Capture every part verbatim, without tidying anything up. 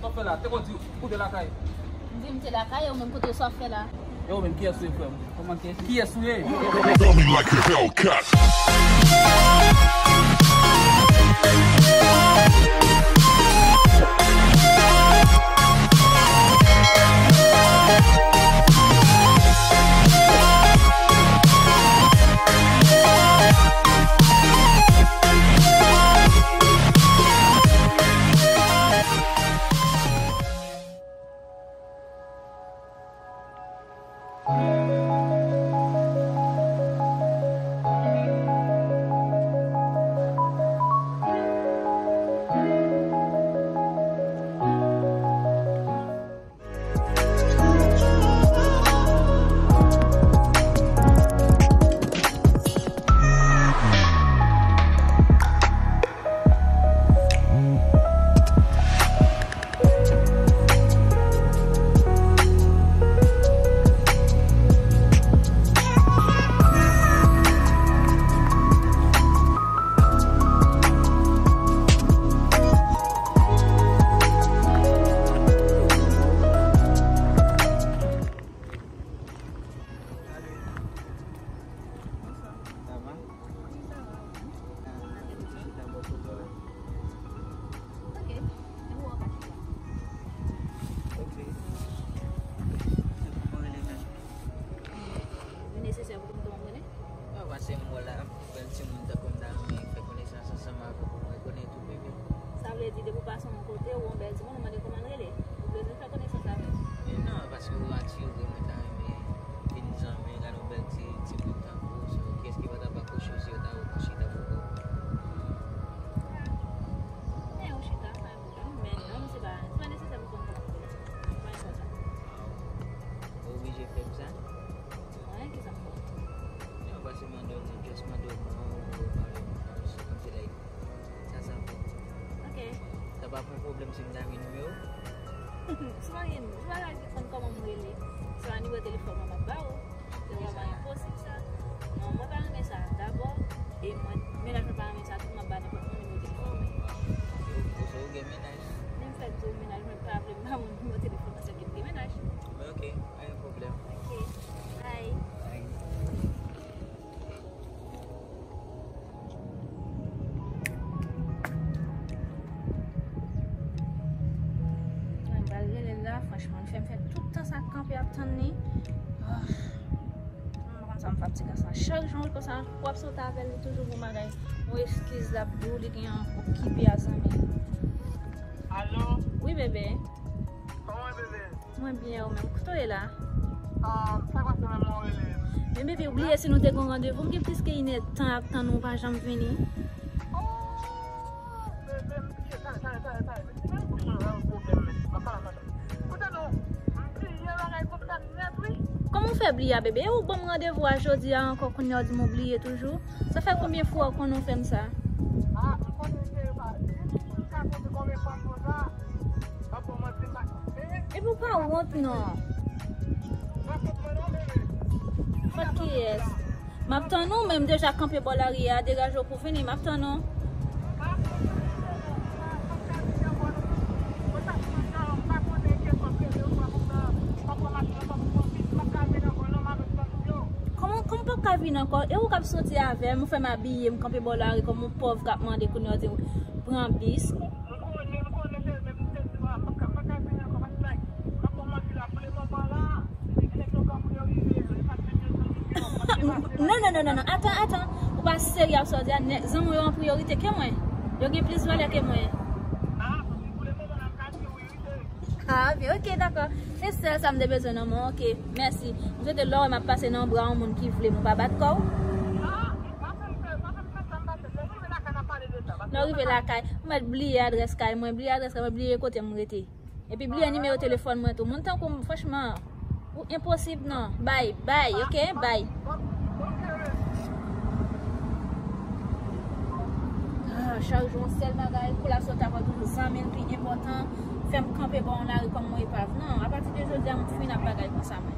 Sa w fè la? Te konn di ou te lakay. M di m te lakay, ou menm kote w sa w fè la? E ou menm, kiyès ou ye, frè m? Kòman, kiyès? Kiyès ou ye? Tell me like a Hellcat. Sa va? Wi, sa va. Ah, chita bò kote w la. Ok. E pou w ka chita. Ok. Kòman w rele menm? Li nesesè pou m te konn konnen? Non, paske m wè la, bèl timoun tankou m ta renmen fè konesans ansanm avè w pou mwen konnen tou, bebe. Sa vle di, depi w pase yon kote, ou yon bèl timoun, ou mande kòman l rele? Ou bezwen fè konesans avè l? E non, paske ou atire, mwen ta renmen vin zanmi, gade yon bèl ti, ti bout tankou, so, kiyès ki pa ta ba kòchouzi yo ta wè pou chita bò kote w? Men yon chita, pa gen pwoblèm. Men non, se pa, se pa nesesè pou konn kòman pou konnen. Pa enpòtan. Ou oblije fè m sa? Anyen ki sa fè. Non, pa se mande w, non, just mande w kòman ou ye, pale m, kòmsi, like, sa, sa fè. Ok. Sa pa pou pwoblèm si m ta gen nimewo w? Si w pa gen, si w pa ka konn kòman m rele, se pa nimewo telefòn mwen m ap ba ou. Se vrèman enposib sa. Non, mwen pa renmen sa dabò. E mwen, mennaj mwen pa renmen sa tou, m ap ba nenpòt moun nimewo telefòn mwen. Ou, ou, ou gen mennaj? Menm fèt tou, mennaj mwen pa vle m ba moun nimewo telefòn mwen, se ke m gen mennaj. Men ok, pa gen pwoblèm. Ok. Bye. Bye. Mwen pral rele l la, franchman, li fè m fè tout tan sa kanpe ap tann li. Ah, mwen pa konn sa m fè ak ti gason an. Chak jou konsa, w ap sot avè l, li toujou gon bagay, yon eskiz l ap di w, li gen okipe a zanmi l. Alo? Wi, bebe. Kòman w ye, bebe? Mwen byen, ou menm? Kote w ye la? Ah, sa k pase menm, mwen rele. Men bebe, ou bliye si nou te gen yon randevou? M gen plis ke inèdtan ap tann ou, ou pa janm vini. Oh, bebe, m bliye, sa, sa, sa, sa, se menm pou chanje yon pwoblèm, men, m ap pale ansanm. Kote nou, m bliye bagay konsa nèt, wi. Kòman w fè bliye a, bebe? E ou ban m randevou a jodi a ankò, kounye a w di m ou bliye toujou? Sa fè konbyen fwa ou konnen w fè m sa? Ah, m konnen se pa, m ka konte konbyen fwa m fè w sa. Epi w pa wont non. Fòt kiyès? M ap tann ou, men m deja kanpe bò lari a, degaje w pou vini, m ap tann ou. Kòman, kòman w p ap ka vin ankò? E ou k ap soti avè m, ou fè m abiye, m kanpe bò lari kòm yon pòv k ap mande kounye a w di m pran bis. M konnen, m konnen se menm tèt nwa, m pa ka, m pa ka vini ankò, paske, like, m ap ba w manti la, pou le moman la, nèg yo pran pou yo rive, yo pa t vin yo santi ke yo, paske pa se... Non, non, non, non, non, atann, atann, ou pa serye ak sa w di a, nèg, zanmi w yo an priyorite ke mwen, yo gen plis valè ke mwen. Ah, pou le moman la, m ka di wi, wi, cheri. Ah, ok, ok, dakò. Se sèl sa m te bezwen nan men w, ok, mèsi. M swete lè w wè m ap pase nan bra yon moun ki vle m, ou pa bat kò w. Ah, pa fè m pè, pa fè m pè sa, m pa fè. Lè w rive lakay, n ap pale de sa, paske... Lè w rive lakay, ou mèt bliye adrès kay mwen, bliye adrès kay mwen, bliye kote m rete. Epi bliye nimewo telefòn mwen tou. Moun tankou m, franchman, ou enposib non. Bay, bay, ok? Bay. Ah, chak jou yon sèl bagay, kou l ap sot avè w toujou zanmi l pi enpòtan, fè m kanpe bò yon lari kòm yon epav. Non, apati de jodi a, m fin ap bagay konsa mwen.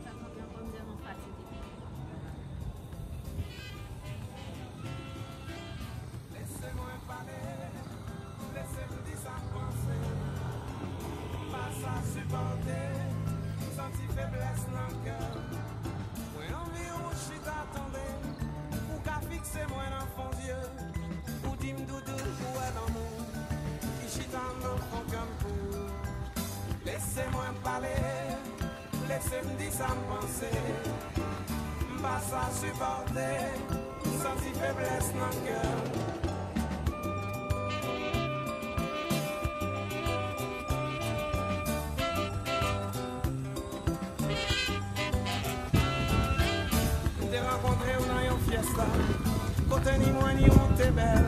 fè kanpe ankò, m tèlman fatige. Lese mwen pale, lese m di sa m panse. M pa sa sipòte, m santi feblès nan kè. Mwen anvi yon chita tande, ou ka fikse mwen nan fon zye, ou di m doudou, ou wè lanmou ki chita nan fon kè m pou ou. Lese mwen pale, lese m di sa m panse. M pa sa sipòte, m santi feblès nan kè. M te rankontre w nan yon fyèsta, kote ni mwen ni ou te bèl,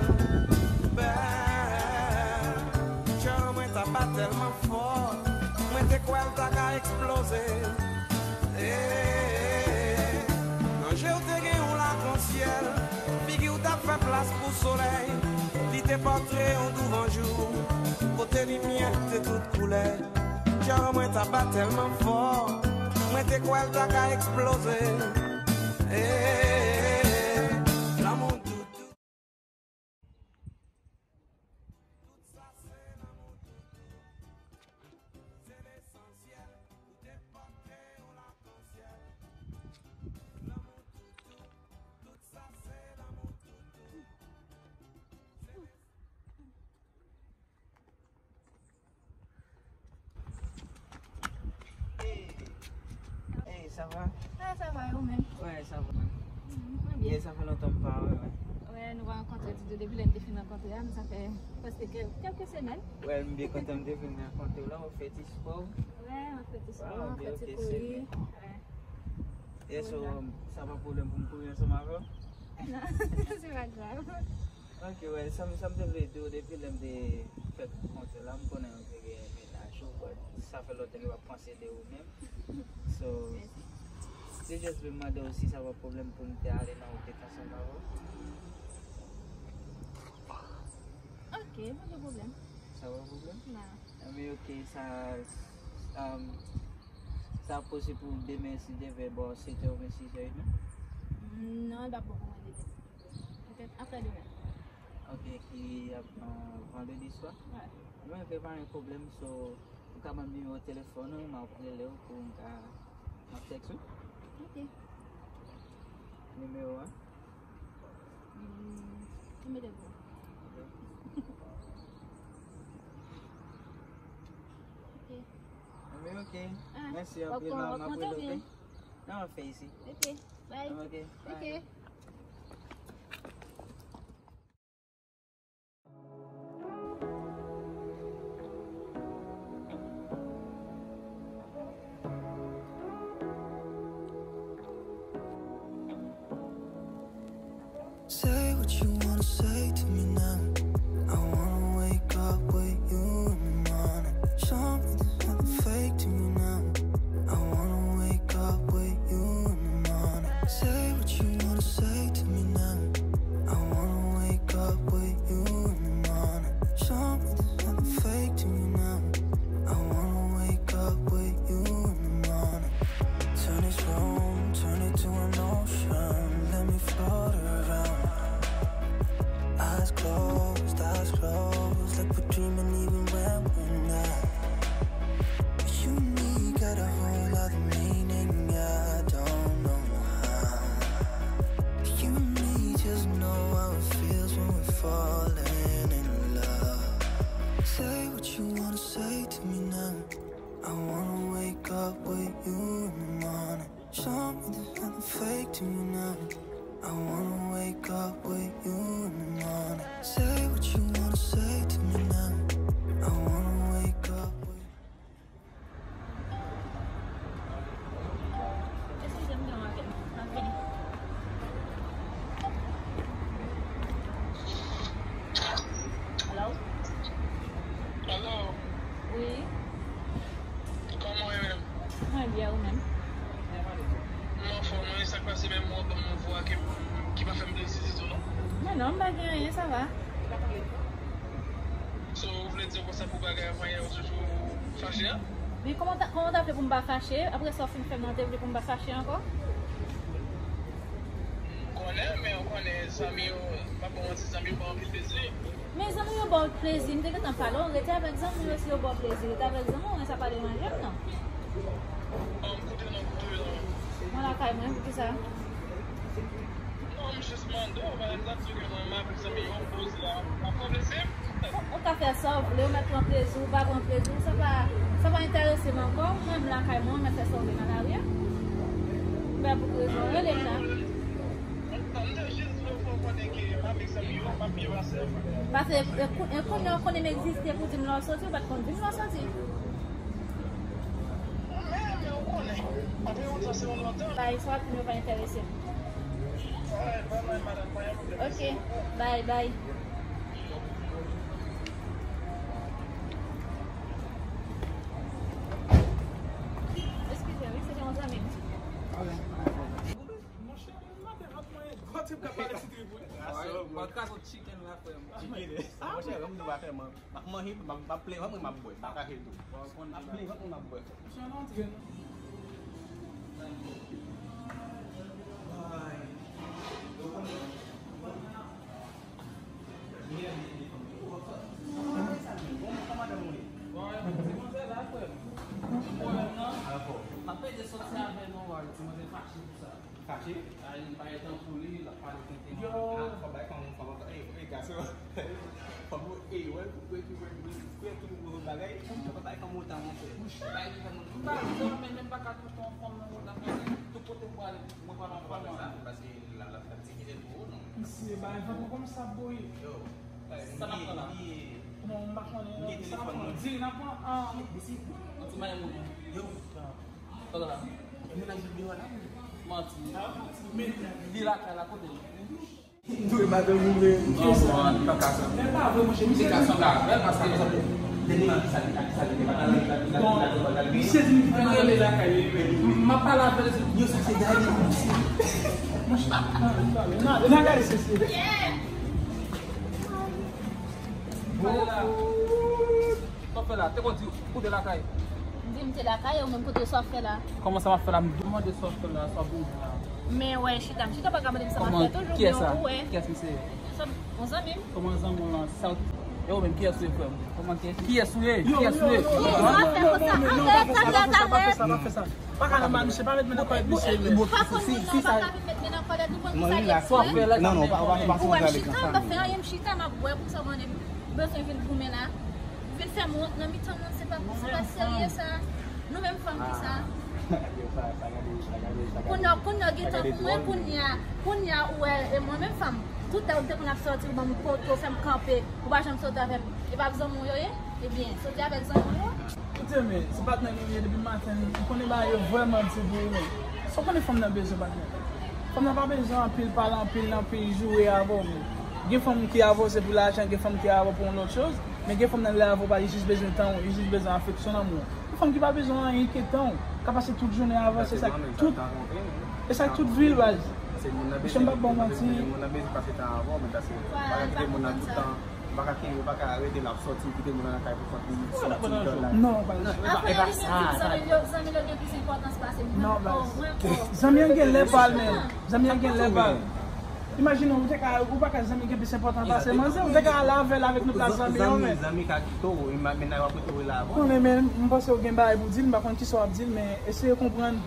bèl. Kè mwen t ap bat tèlman fò, mwen te kwè l ta ka eksploze. Eh, nan je w te gen yon lakansyèl, figi w t ap fè plas pou solèy. Li te pòtre yon douvan jou, kote limyè te tout koulè. Kè mwen t ap bat tèlman fò, mwen te kwè l ta ka eksploze. Eh, lanmou doudou. Tout sa se lanmou doudou. Se lesansyèl, ou te pòte yon lakansyèl. Lanmou doudou, tout sa se lanmou doudou. Se les- Hey, hey, sa va? Ah, sa va, e ou menm? Wè, sa va. Mm, mwen byen. Sa fè lontan m pa wè, wè. Wè, nou pa rankontre ditou depi lè n te fin rankontre a, men sa fè prèske kè-, kèlke semèn. Wè, m byen kontan m te vin rankontre w la, w ap fè ti spò. Wè, m ap fè ti spò, m ap fè ti kouri. Wè. Yes, so, sa pa pwoblèm pou m kouri ansanm avè w? Non, se pa grav. Ok, wè, sa m, sa m te vle di w, depi lè m te fèk rankontre la, m konnen w te gen mennaj ou, but sa fè lontan ke w ap panse de ou menm. So, se just vle mande w si sa pa pwoblèm pou m te ale nan yon date ansanm avè w. Ok, pa gen pwoblèm. Sa pa pwoblèm? Non. Anben, ok, sa, um, sa posib pou demen, si Dye vle, bò sèt è oubyen sis è edmi? Non, li p ap bon pou mwen demen. Petèt aprè demen. Ok, ki ap, euh, vandredi swa? Wè. Mwen, ok, pa gen pwoblèm, so, ou ka ban m nimewo telefòn ou, m ap rele w pou m ka, m ap tèks ou. Ok. Nimewo a? Hmm, m mete l pou ou. Ok. Ok. Anben, ok. Ah, mèsi anpil, m ap rele w, ok? Non, m ap fè isi. Ok, bye. Ok, bye. Ok. Say what you wanna say to me now. I wanna wake up with you in the morning. Show me there's nothing fake to me now. I wanna wake up with you in the morning. Say what you wanna say to me now. I wanna wake up with you in the morning. Show me there's nothing fake to me now. I wanna wake up with you in the morning. Turn this room, turn it to an ocean. Let me float around. Eyes closed, eyes closed, like we're dreaming even when we're not. You and me got a whole lot of meaning, I don't know how. You and me just know how it feels when we're falling in love. Say what you wanna say to me now. I wanna wake up with you in the morning. Show me there's nothing fake to me now. I wanna wake up with you in the morning. Say what you wanna say to me now. I wanna wake up with Sa va? So, ou vle di konsa pou bagay an mannyè ou toujou fache a? Men kòman ta, kòman ta fè pou m pa fache? Apre sa w fin fè m nan, te vle pou m pa fache ankò? M konnen, men ou konnen zanmi yo, m ap ba w manti, zanmi yo ba w anpil plezi. Men zanmi yo ba w plezi, m te gentan pale w, rete avèk zanmi yo si yo ba w plezi, rete avèk zanmi w, men sa pa deranje m non. An, m koute non, m koute non. Mwen lakay mwen, poukisa? Non, m jis mande w, pa egzanp, si ke mwen, m avèk zanmi yo, m poze la, m ap pran plezi m. Ou, ou ka fè sa w vle, ou mèt pran plezi w, pa pran plezi w, sa pa, sa pa enterese m ankò. Mwen, m lakay mwen, ou mèt fè sa w vle nan lari a. M pa pou rezon, rele m la. M te jis vle fè w konnen ke m avèk zanmi yo, m ap byen pase. Paske, e, kou-, e, kounye a w konnen m egziste pou di m lè w soti, ou pa t konn di m lè w soti. Men, men ou konnen, apre yon tan se yon lòt tan. Bay, sa w ap di m yo pa enterese m. Alright, bye bye, madam. Pa gen pwoblèm. Ok, bye, bye. Eskize, wi, se te yon zanmi m. Monchè, maten ap manyen gwo tip k ap pale ti trip, wi. Mwen kraze yon chicken la, frè m. Chicken, eh? Monchè, ranm nou pa fè man. M ap manje, m ap, m ap plen, m ap bwè, m ap kache tou. M ap plen, m ap bwè. Ay. Bon, ti manzè la, frè m. Pwoblèm nan. M ap pede soti avè nou, wè, ti manzè fache pou sa. Kache? Ay, li pa gen tan pou li, l ap pale tenten. Yo! Ah, fò bay fanm, fanm, ey, ey, gason. Fanm, ey, wè, wè, wè, wè, wè, tout nouvo bagay, fò bay fanm otan, monchè. Bay li fanm. M pa di sa, men, men m pa ka tout yon fanm nan otan, paske tout kote m prale, mwen pral an fanm. Paske la, la, la, ti kite pou ou, non? Misye, bay fanm kòm sa, boy. Yo, sa n ap pran la? Non, m pa konnen, non, sa n ap pran. Di, n ap pran, ah, yon ti mayi moun. Yo. Tande la. E moun nan vin deyò la. Manti. Men li lakay la kote l? M dwe madanm ou men. Non, man, li pa ka sa. Men pa vre, monchè, misye ka sanble avè l, paske dènye nan ki sa li ka, ki sa li te madanm li, misye di li vrèman rele lakay li, men m ap pale avè l, yo, sa se dènye misye. Monchè, nan, nan, nan, nan, gade se, se. Pale la. Sa w fè la? Te konn di ou te lakay. M di m te lakay, ou menm kote sa w fè la? Kòman sa m ap fè la? M demande sa w fè la, sa w vin la. Men wè, chita, m chita pa ka mande m sa m ap fè toujou, men ou wè. Kiyès misye ye? Yon zanmi m. Kòman zanmi w lan? Sa w, e ou menm, kiyès ou ye, frè m? Kòman kiyès? Kiyès ou ye? Kiyès ou ye? Kiyès ou ye? Talè, talè, talè. Pa ka nan misye, pa met men nan kòlèt misye, men. Pa konn moun nan, pa ka vin met men nan kòlèt, ou konn ki sa l ye. Non, non, pa, pa, pa, ou wè m chita, m pa fè anyen, m chita, m ap bwè, pou sa m bezwen vin goumen la. Vin fè m wont nan mitan moun, se pa, se pa serye sa. Nou menm fanm ki sa. Kounye a, kounye a gen tan pou mwen, kounye a, kounye a ou wè, e mwen menm fanm. Tout tan ou te konn ap sòti, ou ban m kote, ou fè m kanpe, ou pa janm sòti avè m. E pa zanmi w yo ye? Ebyen, sòti avèk zanmi w yo. Koute men, se patnè nou ye depi maten, ou konnen bagay yo vrèman di pou ou men. Sa w konnen fanm nan bezwen patnè. Fanm nan pa bezwen anpil pale, anpil, anpil joure avè w men. Gen fanm ki avè w se pou lajan, gen fanm ki avè w pou yon lòt choz, men gen fanm nan lè avè w pa, li jis bezwen tan w, li jis bezwen afeksyon, lanmou w. Yon fanm ki pa bezwen anyen ke tan w, ka pase tout jounen avè w, se sa tout. E sa tout vi l, baz. Mesye, m p ap ba w manti. Moun nan bezwen pase tan avè w, men pase pa kite moun nan tout tan. Ou pa ka kenbe, ou pa ka rete l ap sòti, kite moun nan nan kay pou kont li, sòti, dòl la. Non, pa. Non, e pa, e pa sa. Zanmi yo, zanmi yo gen plis enpòtans pase moun nan. Non, pa. Zanmi an gen lè pa l, men. Zanmi an gen lè pa l. Imajine w, ou te ka, ou pa ka zanmi gen plis enpòtans pase manzè, ou te ka ale avè l avèk nou plas zanmi yo, men. Zanmi ka kite w, men nan w ap rete w la avè w. Konnen, men, m panse w gen bagay pou di l, m pa konn kisa w ap di l, men eseye konprann,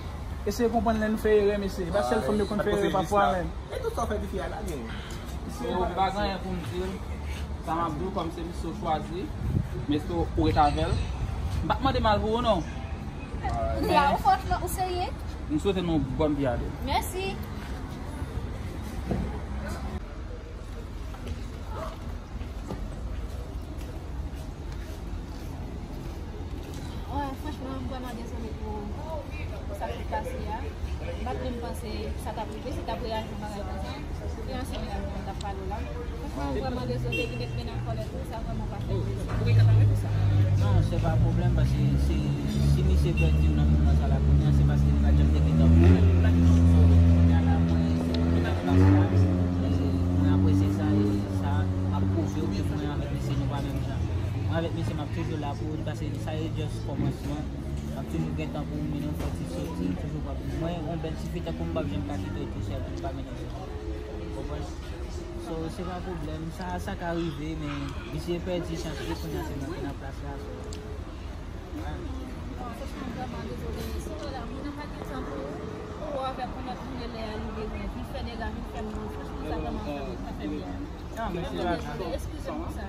eseye konprann lè nou fè erè, mesye. E pa sèl fanm yo konn fè erè pafwa, men. E tout sa w fè tifi a la, gen. Yo, m pa gen anyen pou m di l. Sa m ap di w, kòm se misye w chwazi, men èske w ret avè l? M p ap mande mal pou ou, non. Ria, ou franchman, ou serye? M swete nou bòn vyade. Mèsi. Wè, franchman, m vrèman dezole pou, pou sa ki pase a. M pa t menm panse sa t ap rive, si t ap reyaji yon bagay konsa. E ansanm la, nou t ap pale w la. Franchman, m vrèman dezole, li met men nan kòlèt ou, sa vrèman pa fè plezi. Non, se pa pwoblèm, paske si, si misye pèdi w nan moman sa la kounye a, se paske li pa t janm te gen tan pou ou, li pa t janm fè w. Kounye a la, mwen, se mwen k ap pase a, e mwen apresye sa, e sa, Menm jan. Mwen avèk misye, m ap toujou la pou ou, paske sa e just kòmansman. M ap toujou gentan pou ou, mennen w fè ti soti, toujou pran pou mwen, yon bèl tifi tankou m, m p ap janm ka kite w tou sèl pou m pa mennen w soti. Ou konprann? So, se pa pwoblèm, sa, sa ka rive, men misye pèdi chans li, kounye a se mwen ki nan plas la, so. Non, franchman, m vrèman dezole. Sorry la, moun nan pa gen tan pou ou, ou avèk yon lòt moun lè a li bezwen. Vin fè dega, vin fè mal. Franchman, sa vrèman fè, sa fè byen. Non, men se pa grav. Eskize m pou sa.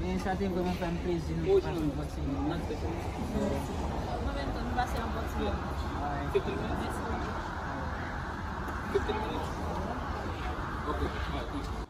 Men sa te vrèman fè m plezi, nou te pase yon bon ti moman. Mwen menm tou, nou pase yon bon ti moman. Alright. Mèsi. fifteen minutes? Okay, alright, thank you.